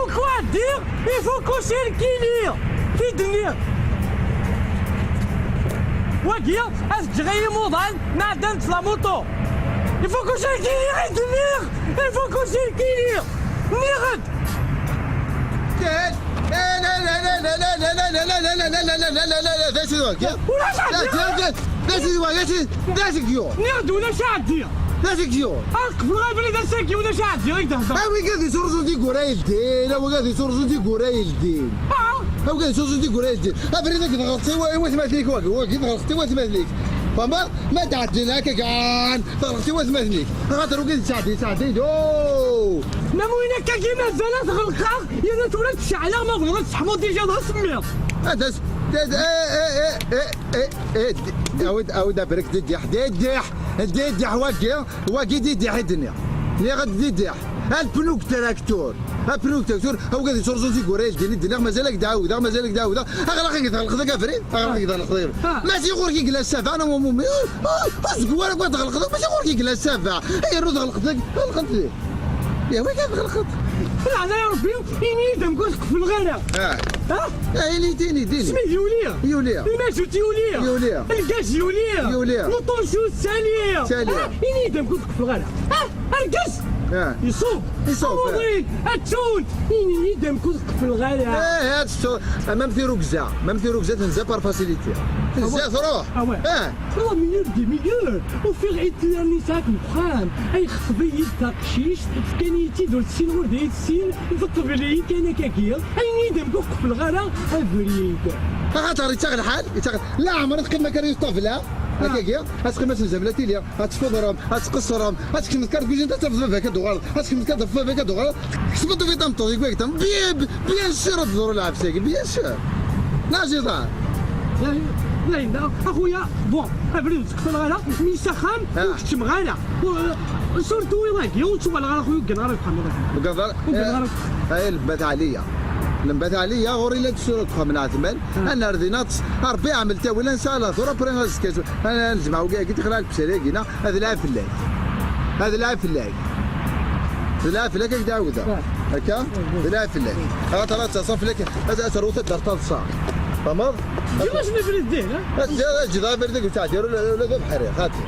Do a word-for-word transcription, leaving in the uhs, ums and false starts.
Quoi dire? Il faut cocher le kili. I d-nniɣ. Wagi, ad ǧǧeɣ i yimuḍan nɛeddan s la moto. Il faut cocher le kili, i d-nniɣ. Il faut cocher le kili. Nniɣ-d. D acu d wagi? Ulac aɛeddi. D acu d wagi? D acu d wagi? Nniɣ-d ulac aɛeddi. D acu d wagi? Ad qefleɣ abrid ass-agi, ulac aɛeddi i d-hḍeṛ. A wigad yettruẓun tiggura yeldin, a wigad yettruẓun tiggura yeldin. Ah! A wigad yettruẓun tiggura yeldin. Abrid-agi tɣelqeḍ i wa-, i watmaten-ik wagi, wagi tɣelqeḍ i watmaten-ik. Fehmeḍ? Ma d-ɛeddin akka kan, tɣelqeḍ i watmaten-ik. Axaṭer wigad yettɛeddi, yettɛeddi, oh! Ma win akka-agi mazal ad t-ɣelqeɣ, yerna tura ad t-ceɛleɣ, ma bɣiɣ ad t-seḥmuɣ déjà d asemmiḍ. Ah, d as-, d as-, eh, eh, eh, eh, eh, eh, d-, awi-d, awi-d abrik d iddiḥ, d iddiḥ, d iddiḥ wagi, wagi d iddiḥ i d-nniɣ. Nniɣ-d d iddiḥ. Alpnuk traktur. Alpnuk traktur, awgad yettruẓun tiggura yeldin i d-nniɣ, mazal ak-d-ɛawdeɣ, mazal ak-d-ɛawdeɣ. Aɣlaq i tɣelqeḍ ak abrid, aɣlaq i tɣelqeḍ ak abrid. Ah. Mačči ɣur-k i yella ssava, ana umumi. Ur, ur, ur seg wara akk ad tɣelqeḍ, mačči ɣur-k i yella ssava. Ay, rnu tɣelqeḍ ak, ɣelqent. Yehwa kan tɣelqeḍ. Leɛna ya Rebbi, ini-yi-d amek ur tqefleɣ ara. Ah. Ah? Ah, ini-d, ini-d, ini. Isem-ik Yuli? Yuli. Imazut Yuli. Yuli. Lgaz Yuli. Yuli. Luṭunsu Sali. Sali. Ah, ini-yi-d amek ur tqefleɣ ara. Ah, argaz! Ah. Iṣub. Iṣub, ah. Awḍin, atun, ini-yi-d amek ur tqefleɣ ara. Eh, ad tettru-, am, am tirugza, am tirugza tenza par facilité. Tenza, ah ouais, truḥ. Ah ouais. Ah. Oh, meilleur des meilleurs. Ufiɣ Hitler-nni yesɛa-t deg uxxam. Ay xeṭṭeb-iyi-d taqcict, fkan-iyi-tt-id ur tt-ssineɣ ur d iyi-tessin, teṭṭbel-iyi kan akkagi. Ayen-iyi-d amek ur qefleɣ ara abrid. Axaṭer yettaɣ lḥal, yettaɣ, leɛmer ad teqqim akka ɣer ṭṭabla, ah, akkagi, ad teqqim ass n zemla tili, ad tfeḍrem, ad tqeṣṣrem, ad tekcmeḍ kar kuzint, ad tafeḍ baba-k ad d-tuɣaleḍ, ad tekcmeḍ kar baba-k ad d-tuɣaleḍ, tekcmeḍ tufiḍ tameṭṭut-ik wagi, bien, bien sûr ad d-teḍru lɛefs-agi, bien sûr. Naziḍa. Dayen, dayen, a xuya, bon, abrid ur tt-qefleɣ ara, mi s axxam, ah, ur keččmeɣ ara. Ur, surtout iḍ-agi, ur ttuɣaleɣ ara, a xuya, ur gganeɣ ara deg uxxam iḍ-agi. Ur gganeɣ ara. Eh, ay, lembat ɛliya. Lembat ɛliya, ɣur-i la d-sura deg uxxam n Ɛetman, ah, ad nerr din aṭas, a Rebbi iɛmel tawila, nesɛa la tura, après azekka, ad nezmeɛ wagi, agi, tixla lkesari-agi, neɣ ad lɛib fell-ak. Ad lɛib fell-ak. D lɛib fell-ak ad k-d-ɛawdeɣ. Ah. Akka? D lɛib fell-ak. Axaṭer ad taṣa fell-ak, ad, ad terwu taddart taḍsa. Tfehmeḍ? Ǧǧiɣ-as abrid din, ha? Ad, ad ǧǧeɣ abrid deg ur ttɛeddi ara ula, ula d abeḥri, xaṭi.